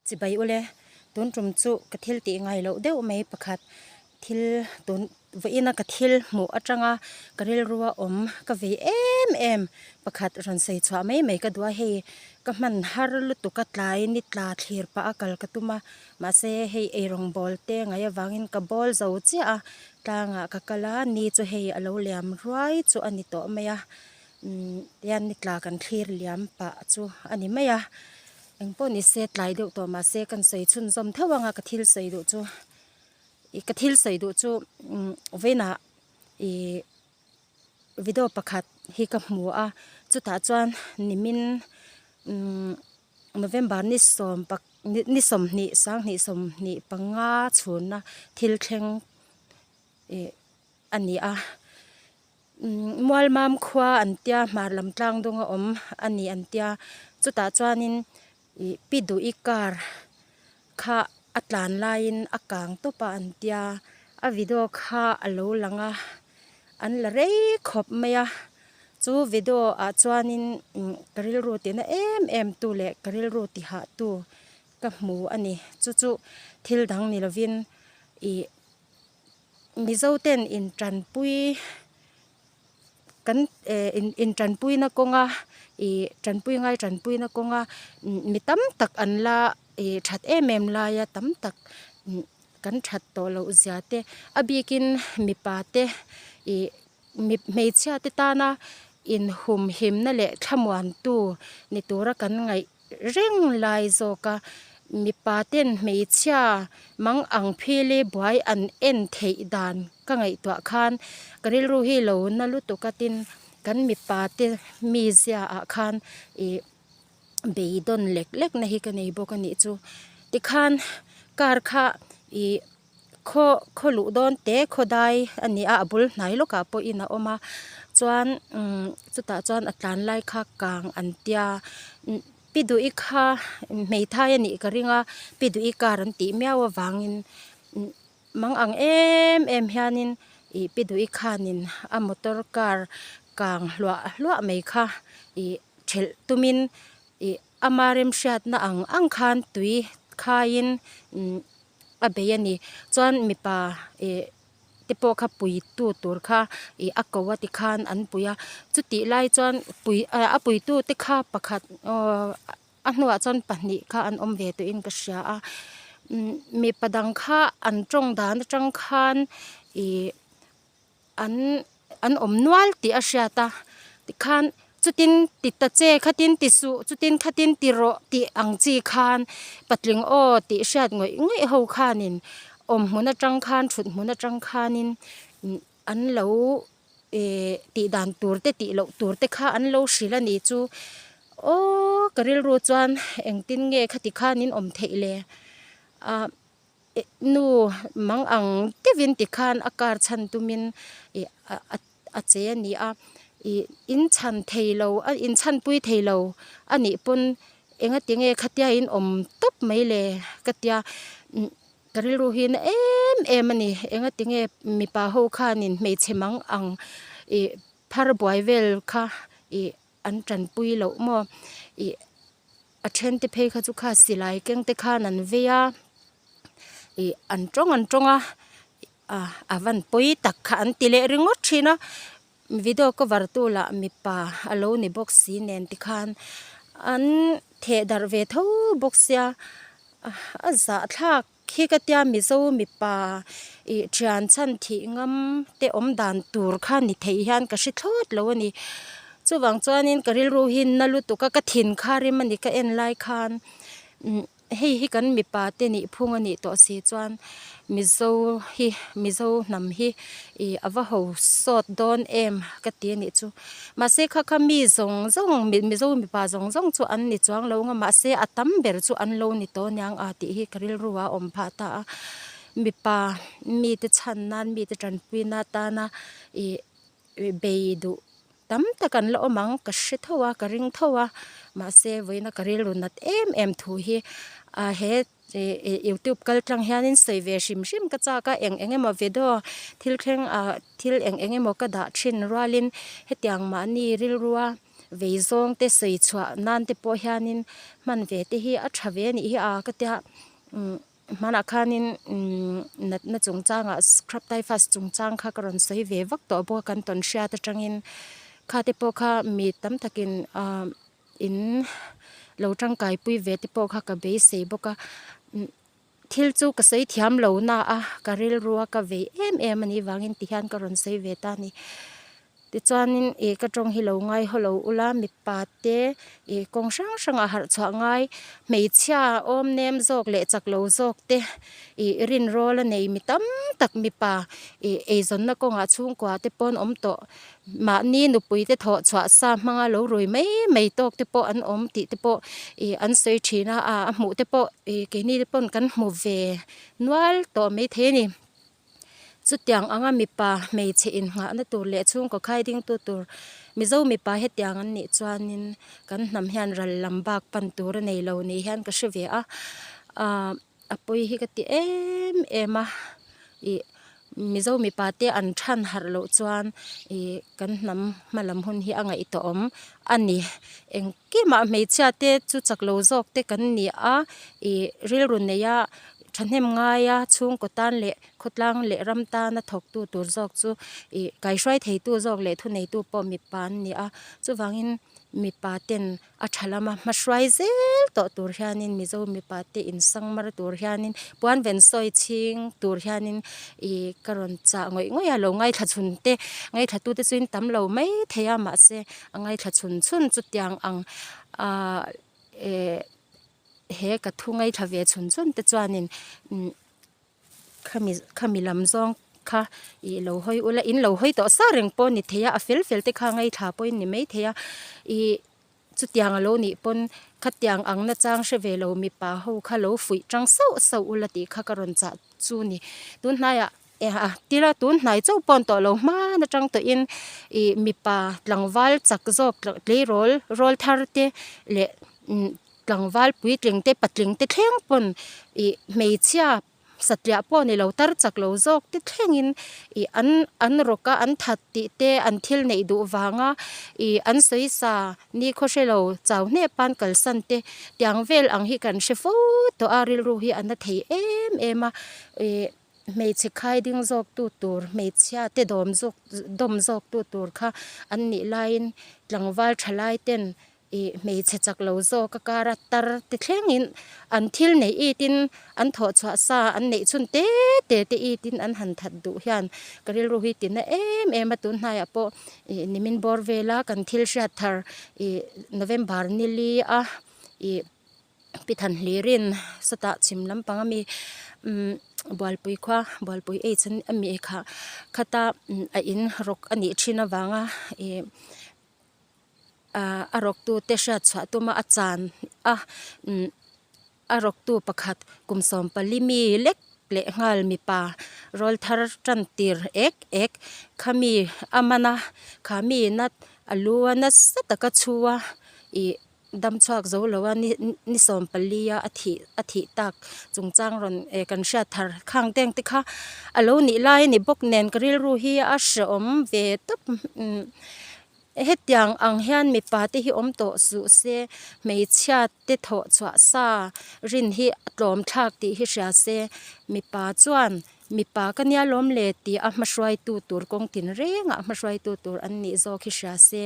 Chibai ule, tun tum chu ka thil tih ngai loh deuh mai pakhat thil tun vawiina ka thil hmuh atanga ka rilrua awm ka vei em em pakhat rawn sawi chhuah mai mai ka duh a, hei ka hman har lutuk a tlai ni tla thlir pah a kal ka tum a, mahse hei eirawng bawl te ngaih avangin ka bawl zo chiah a, tlangah ka kal a, ni chu hei a lo liam ruai chu a ni tawh mai a, umm tihian ni tla kan thlir liam pah chu a ni mai a. Eng pawh ni se tlai deuh tawh mah se kan sawi chhunzawm theuh ang a ka thil sawi duh chu ih ka thil sawi duh chu umm vawiinah ih video pakhat hi ka hmu a chutah chuan nimin umm November ni sawm pak ni sawmhnih sanghnih sawmhnih panga chhunna thil thleng ih a ni a. Mualmam khua an tia hmar lam tlang dawng a awm a ni an tia chutah chuanin ih pi duhi car kha a tlan laiin a kang tawp a an tia a video kha a lo lang a an la rei khawp mai a chu video ah chuanin ka rilru tihna em em tu leh ka rilru ti hah tu ka hmu a ni chu chu thil dang ni lovin ih. Mizo ten intanpui kan eh intanpuina kawnga ih tanpui ngai tanpuina kawnga mi tam tak an la ih that em em laia tam tak kan that tawh loh zia te a bikin mipa te ih hmeichhia te tana inhumhimna leh thlamuantu ni tura kan ngaih reng lai zawk a, mipa ten hmeichhia mang ang phili buai an en theih dan ka ngaihtuah khan ka rilru hi lo na lutuk a tin kan mipa te mizia ah khan ih beidawn lek lek na hi ka nei bawk a nih chu tikhan car kha ih khaw khaw luh dawn te khaw dai a ni a a bul hnai lawkah pawhin a awm a chuan umm chutah chuan a tlan lai kha kang an tia pi duhi kha hmeithai a nih ka ring a pi duhi car an tih miau avangin mang ang em em hianin ih pi duhi khanin a motor car kang hluah hluah mai kha ih thelh tumin ih ama remhriatna ang ang khan tui khaiin umm. a bei a ni chuan mipa ih te pawh kha pui tu tur kha ih a ko a tikhan an pui a chutih lai chuan pui ah a pui tu te kha pakhat aww a hnuah chuan pahnih kha an awm ve tawhin ka hria a umm mipa dang kha an tawng dan atang khan ih. An an awm nual tih a hriat a tikhan chutin ti ta che khatin ti suh chutin khatin ti rawh tih ang chi khan patling aw tih hriat ngawih ngawih ho khanin awm hmun atang khan thut hmun atang khanin an lo eh tih dan tur te tih loh tur te kha an lo hrilh a ni chu aw ka rilru chuan engtin nge khati khanin awm theih le ah. Nu mang ang deuhin tikhan a car chhan tumin ih a che a ni a ih in chhan thei lo a in chhan pui thei lo a nih pawn enga tinge khatia in awm tawp mai le ka tia ka rilru hi na em em a ni enga tinge mipa ho khanin hmeichhe mang ang ih phar buai vel kha ih an tanpui loh maw ih. A then te phei kha chu kha silai keng te khan an vei a ih an tawng an tawng a ah a van pawi tak kha an ti leh ringawt thin a video cover tu lah mipa a lo ni bawk si nen tikhan an theh darh ve tho bawk sia a zahthlak khi ka tia mizo mipa ih thian chhan thih ngam te awm dan tur kha ni theih hian ka hre thlawt lo a ni chuvang chuanin ka rilru hi na lutuk a ka thin kha rem a ni ka en lai khan umm hei hi kan mipa te nih phung a nih tawh si chuan mizo hi mizo hnam hi ih a va ho sawt dawn em ka ti a nih chu. Mahse kha kha mi zawng zawng Mizo mipa zawng zawng chu an ni chuang lo ang a mahse a tam ber chu an lo ni tawh aniang a tih hi ka rilru a awm phah ta a mipa mite chhan nan mite tanpuina atana ih bei duh tam tak an la awm ang ka hre tho a ka ring tho a mahse vawiina ka rilru nat em em thu hi a he. Ih youtube kal tlang hianin sawi ve hrim hrim ka chak a eng eng emaw video thil thleng ah thil eng eng emaw ka dah thin rualin hetiang mahni rilrua vei zawng te sawi chhuah nan te pawh hianin hman ve te hi a tha ve a nih hi a ka tia umm hmanah khanin umm natna chungchangah scrub typhus chungchang kha ka rawn sawi ve vak tawh bawk a kan tawn hriat atangin kha te pawh kha mi tam takin ahh in lo tangkai pui ve te pawh kha ka beisei bawk a thil chu ka sawi thiam lo na a ka rilru a ka vei em em a nih vangin ti hian ka rawn sawi ve ta a ni tichuanin ih ka tawng hi lo ngai haw lo ula mipa te ih kawng hrang hrang ah harh chhuah ngai hmeichhia awm nem zawk leh chak lo zawk te ih rinrawl a nei mi tam tak mipa ih eizawnna kawngah chhungkua te pawn awm tawh. Mahni nupui te thawh chhuah sa hmanga lo rui mai mai tawk te pawh an awm tih te pawh ih an sawi thin a, a hmuh te pawh ih keini te pawn kan hmu ve nual tawh maithei a ni. Chutiang anga mipa hmeichhe innghahna tur leh chhungkaw khai dingtu tur Mizo mipa hetiang an nih chuanin kan hnam hian ral lam bak pan tur a nei lo ni hian ka hre ve a, ah a pawi hi ka ti em em a ih Mizo mipa te an than harh loh chuan ih kan hnam hma lam hun hi a ngaihtuah awm a ni. Engkimah hmeichhia te chu chak lo zawk te kan ni a ih rilru neia thahnem ngaia chhungkaw tan leh khawtlang leh ram tana thawktu tur zawk chu ih kaihruai theitu zawk leh thuneitu pawh mipa an ni a chuvangin mipa ten A tha lama hma hruai zel tawh tur hianin Mizo mipa te insang mar tur hianin puan ven sawi chhing tur hianin ih ka rawn chah ngawih ngawih a lo ngaithla chhun te ngaithla tute chu in tam lo mai thei a mahse a ngaithla chhun chhun chutiang ang ah eh he ka thu ngaithla ve chhun chhun te chuanin umm Khami khami lam zawng kha ih lo hawi ula in lo hawi tawh sa reng pawh a ni thei a a fel fel te kha ngaithla pawhin ni mai thei a ih chutiang a lo nih pawn khatiang ang na chang hre ve lo mipa ho kha lo fuih tang sauh sauh ula tih kha ka rawn chah chu ni tun hnaiah a tila tun hnai chauh pawh an tawh lo hman atang tawhin ih mipa tlangval chak zawk tleirawl rawl thar te leh umm. Tlangval puitling te patling te thleng pawn ih hmeichhia satliah pawh ni lo tar chak lo zawk te thlengin ih an an rawk a an that tih te an thil neih duh vanga ih an sawi sa ni khaw hre lo chau hnep an kalsan te tiang vel ang hi kan hre fo tawh a rilru hi a na thei em em a ih hmeichhe khai ding zawk tu tur hmeichhia te dawm zawk dawm zawk tu tur kha an nih laiin tlangval thalai ten Ih hmeichhe chak lo zawk a kara tar te thlengin an thil neih itin an thawh chhuah sa an neih chhun te te te itin an han that duh hian ka rilru hi tina em em a tun hnaiah pawh ih nimin bawr vela kan thil hriat thar ih November nili a ih pi than hlirin sawtah chhim lampang ami umm bualpui khua bualpui age ami kha khata a in rawk a nih thin avanga ih. A rawktu te hriat chhuah tuma a chan a umm a rawktu pakhat kum 14 mi lek leh nghal mipa rawl thar tan tir ek ek khami a man a kha mi na a lu a nasa taka chhu a ih dam chhuak zo lo a ni ni 14 a a thih a thih tak chungchang rawn eh kan hriat thar khang teng te kha a lo nih lai a ni bawk nen ka rilru hi a hrehawm ve tawp umm. Hetiang ang hian mipa te hi awm tawh suh se, hmeichhia te thawh chhuah sa rin hi a tlawm thlak tih hi hria se, mipa chuan mipa ka nia lawm le tih a hmahruaitu tur kawng tin rengah hmahruaitu tur an nih zawk hi hria se,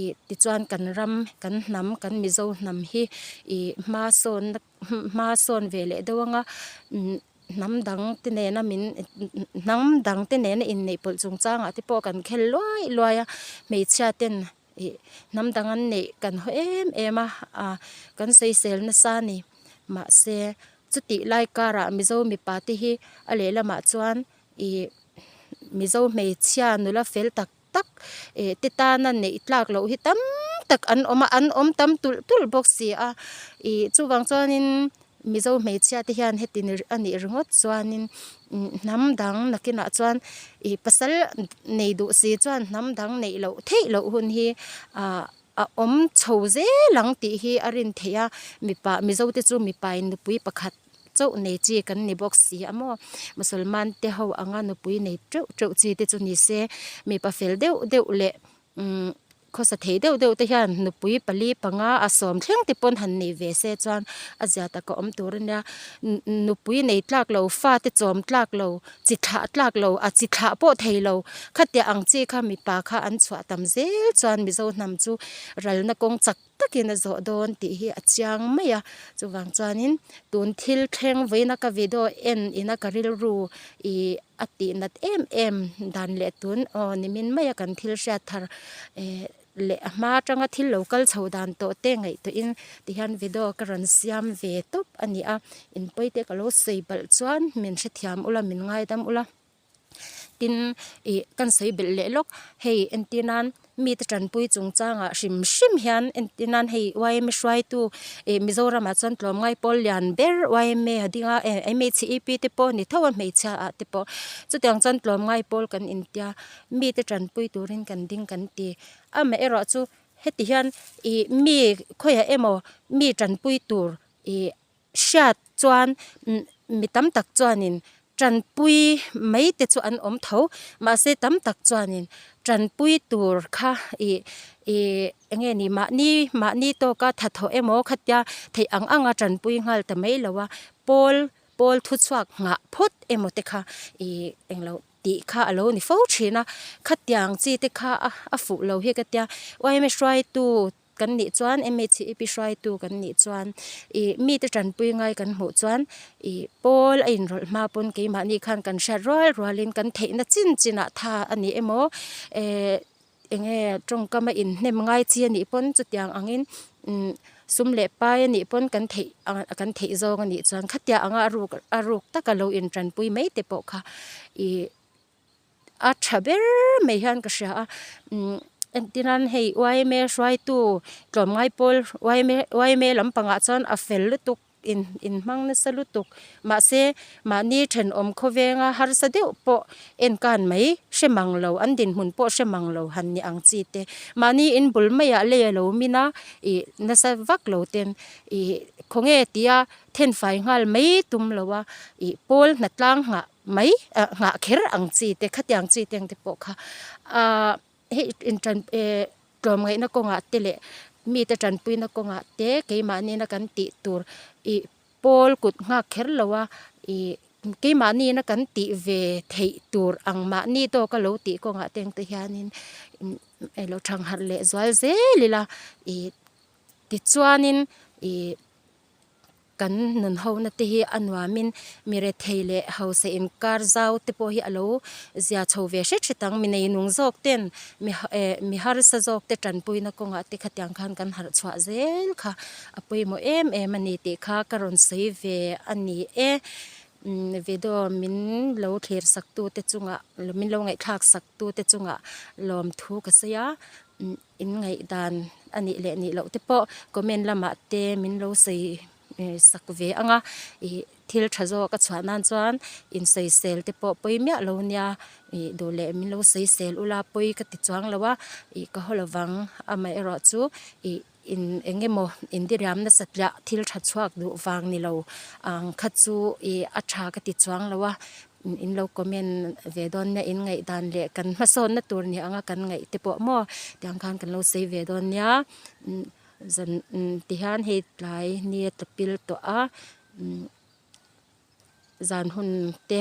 ih tichuan kan ram, kan hnam, kan Mizo hnam hi ih hma sawnna hma sawn ve leh deuh anga umm. Hnam dang te nena min hnam dang te nena inneih pawlh chungchangah te pawh kan khel luai luai a hmeichhia ten ih hnam dang an neih kan haw em em a ah kan sawisel nasa a ni mahse chutih lai karah mizo mipa te hi a lehlamah chuan ih mizo hmeichhia nula fel tak tak eh te tana neih tlak loh hi tam tak an awm a an awm tam tulh tulh bawk si a ih chuvang chuanin mizo hmeichhia te hian heti a nih ringawt chuanin hnam dang nakinah chuan ih pasal nei duh si chuan hnam dang neih loh theih loh hun hi ah a awm chho zel ang tih hi a rin theih a mipa mizo te chu mipa in nupui pakhat. chauh nei chi kan ni bawk si a maw musalman te ho anga nupui nei teuh teuh chi te chu ni se mipa fel deuh deuh leh umm. Khawsa thei deuh deuh te hian nupui pali panga a sawm thleng te pawn han nei ve se chuan a zia taka awm tur a nia. Nupui nei tlak lo, fate chawm tlak lo, chi thlah tlak lo, a chi thlah pawh thei lo. Khatia ang chi kha mipa kha an chhuah tam zel chuan Mizo hnam chu ralna kawng chak takin a zawh dawn tih hi a chiang mai a. Chuvang chuanin tun thil thleng vawiina ka video en ina ka rilru ih a tih nat em em dan leh tun aw nimin maia kan thil hriat thar eh leh a hma atanga thil lo kal chho dan tawh te ngaihtuahin tihian video ka rawn siam ve tawp a ni a inpawi te ka lo sawi palh chuan min hrethiam ula min ngaidam ula tin ih kan sawi belh leh lawk hei entir nan mite tanpui chungchangah hrim hrim hian entir nan hei yma hruaitu ih Mizoramah chuan tlawmngai pawl lian ber yma a ding a eh mhip te pawh a ni tho a hmeichhia ah te pawh chutiang chuan tlawmngai pawl kan intia mite tanpui turin kan ding kan ti amaherawh chu heti hian ih mi khawiah emaw mi tanpui tur ih Hriat chuan mi tam tak chuanin tanpui mai te chu an awm tho mahse tam tak chuanin tanpui tur kha ih ih eng nge ni mahni mahni tawka thathawh emaw khatia theih ang anga tanpui nghal ta mai lo a pawl pawl thuchhuak nghah phawt emaw te kha ih englo tih kha a lo ni fo thin a khatiang chi te kha a fuh lo hi ka tia yma hruaitu Kan nih chuan MHEP hruaitu kan nih chuan ih mite tanpui ngai kan hmuh chuan ih pawl a inrawlh hma pawn keimahni khan kan hriat rual rualin kan theihna chin chinah tha a ni emaw eh eng nge tawngkam a inhnem ngai chi a nih pawn chutiang angin umm sum leh pai a nih pawn kan theih kan theih zawng a nih chuan khatiang anga a ruk a ruk taka lo intanpui mai te pawh kha ih. A tha ber mai hian ka hria a umm entir nan hei yma hruaitu tlawmngai pawl yma yma lampangah chuan a fel lutuk in inhmang nasa lutuk mahse mahni thenawm khawvenga harsa deuh pawh enkan mai hre mang lo an dinhmun pawh hre mang lo han ni ang chi te mahni in bul maiah lei a lo min a ih nasa vak lo ten ih khawnge tia thenfai nghal mai tum lo a ih pawl hnatlang nghah. Mai ah nghah kher ang chi te khatiang chi te ang te pawh kha ah hei intan eh tlawmngaihna kawngah te leh mite tanpuina kawngah te keimahni na kan tih tur ih pawl kut nghak kher lo a ih keimahni na kan tih ve theih tur ang mahni tawka lo tih kawngah te ang te hianin eng lo thangharh leh zual zel ila ih tichuanin ih. Kan nun hona te hi a nuamin mi rethei leh hausa inkar zau te pawh hi a lo zia chho ve hret hret ang. Mi neinung zawk ten mi eh mi harsa zawk te tanpuina kawngah te khatiang khan kan harh chhuah zel kha a pawimawh em em a ni tih kha ka rawn sawi ve a ni e. Umm video min lo thlir sak tu te chungah min lo ngaihthlak sak tu te chungah lawmthu ka sawi a. In ngaihdan a nih leh nih loh te pawh comment lamah te min lo sawi sak ve ang a, ih thil tha zawk a chhuah nan chuan insawisel te pawh pawi miah lo nia, ih duh leh min lo sawisel ula pawi ka ti chuang lo a, ih ka haw lovang amaherawh chu ih in eng emaw indiriam nasa tliah thil tha chhuak duh vang ni lo ang kha chu ih a tha ka ti chuang lo a. In lo comment ve dawn nia, in ngaihdan leh kan hmasawnna tur ni anga kan ngaih te pawh maw tiang khan kan lo sawi ve dawn nia. Zan tihian hei tlai ni a tla pil tawh a, zan hun te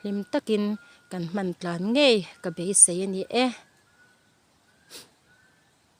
hlim takin kan hman tlan ngei ka beisei a ni e.